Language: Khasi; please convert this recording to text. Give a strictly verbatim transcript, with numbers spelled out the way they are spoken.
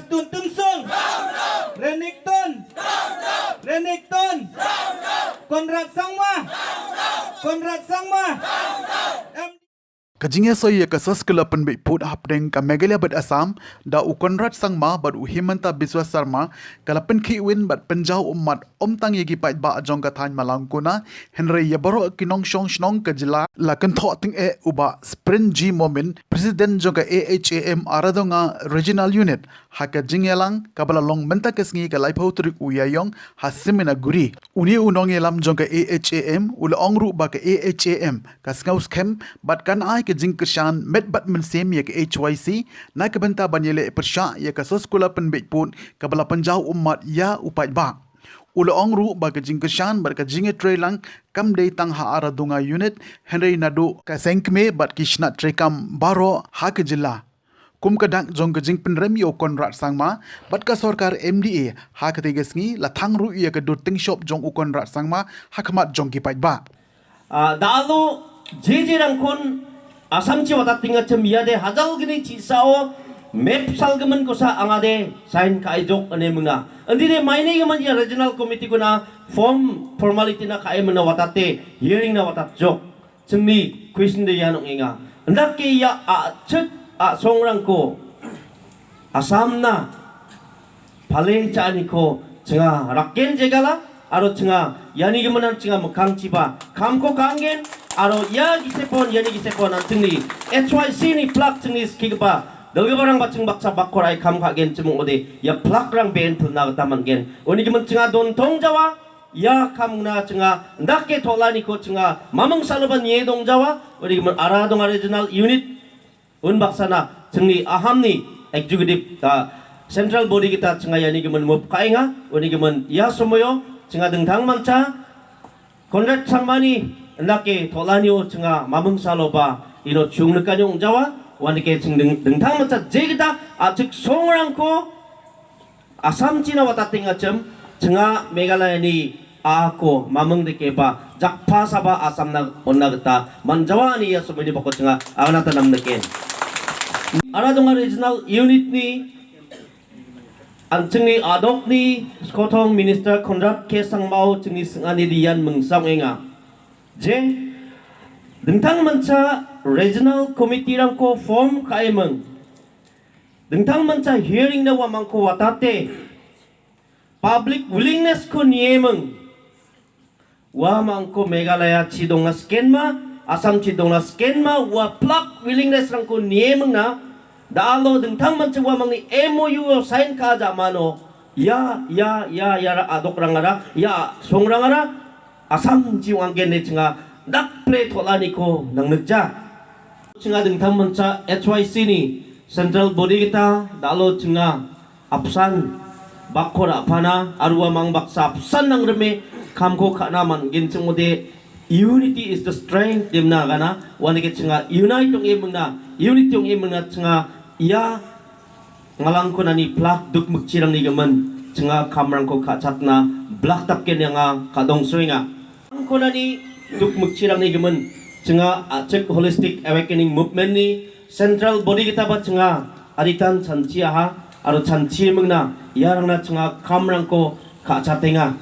Tun Tun Sung. Renikton. Renikton. Conrad Sangma. Conrad Sangma. Em- Ka jingïasoi ïa ka soskular pynbeit pud hapdeng ka Meghalaya bad Assam da u Conrad Sangma bad u Himanta Biswa Sarma ka la pynkhih win bad pynjaw ummat ym tang ïa ki paidbah jong ka thaiñ Malangkona, hynrei ïa baroh ki nongshong shnong ka jylla. La kynthoh tyngeh u Bah Spring G Momin, President jong ka A H A M Aradonga Regional Unit, ha ka jingïalang kaba la long mynta ka sngi ka laiphew tarik u Ïaïong ha Simanaguri. Une u nongïalam jong ka A H A M u la ong ruh ba ka A H A M ka sngew skhem bad kan ai ka jingkyrshan met bad mynsiem ïa ka H Y C na ka bynta ban ïaleh pyrshah ïa ka soskular pynbeit pud kaba la pynjaw ummat ïa u paidbah. U la ong ruh ba ka jingkyrshan bad ka jingïatreilang kam dei tang ha Aradonga Unit, hynrei naduh ka seng kmie bad ki shnat treikam baroh ha ka jylla. Kum ka dak jong ka jingpynrem ïa u Conrad Sangma bad ka sorkar M D A, ha katei ka sngi la thang ruh ïa ka dur tyngshop jong u Conrad Sangma ha khmat jong ki paidbah. Ah, da alo je je rangkon Assam chi wata tinga chem ïa de hajal gini chi sao mep sal gaman ko sa anga de sign ka ai jok ane muna. Andi de maine gaman ïa regional committee kuna form formality na ka ai muna wata te hearing na wata jok. Chengni question de ïa nong inga. Ndak ke ïa a chek a songrang ko Assam na Pale cha ni ko chenga raken jegala aro chenga yani gimanan chenga mekang chiba kam ko kangen aro ya gisepon yani gisepon an chengni H Y C ni plak chengni ski ba dalga barang ba cheng baksa bakor ai kam ka gen chemung ode ya plak rang ben pun na taman gen oni giman chenga don tong jawa ya kam na chenga ndak ke thola ni ko chenga mamang saloban ye dong jawa oni giman Aradonga regional unit Un baksa na chengni aham ni executive ta central body kita chenga yani gimen mup kainga uni gimen ya sumoyo chenga dengthang mancha Conrad Sangma ni nake tholani o chenga mamung salo ba ino chung ne kanyong jawa wani ke cheng deng- dengthang mancha je kita achik songrang ko Assam china wata ting achem chenga Meghalaya ni ako mamung de ke ba jakpha saba Assam na onna geta manjawa ni ya sumini bako chenga agana tanam de ken. Aradonga regional unit ni an chengni adok ni skothong minister Conrad K Sangma o chengni sengani diyan mengsang enga. Je dengthang mancha regional committee rangko form kaimeng. Dengthang mancha hearing na wa mangko watate public willingness ko niemeng wa mangko Meghalaya chidong na sken ma Assam chidong na sken ma wa plak willingness rangko niemeng na da alo dengthang mancha wa mangni M O U o sign ka ja mano ya ya ya ya ra adok rangara ya song rangara Assam chi wang gen ne chenga dak ple thola ni ko nang nekja chenga dengthang mancha H Y C ni central body kita da alo chenga apsan bak khor aphana arwa mang baksa apsan nang reme kham ko khana man gin chengode unity is the strength dimna gana wane ke chenga unite tong emna unity tong emna chenga ya ngalang ko nani plak duk mukchirang ni gaman chenga khamrang ko kha chatna blak tap ke nyanga ka dong suinga ko nani duk mukchirang ni gaman chenga achek holistic awakening movement ni central body kita ba chenga aritan chanchi aha aro chanchi mengna yarang na chenga khamrang ko kha chatenga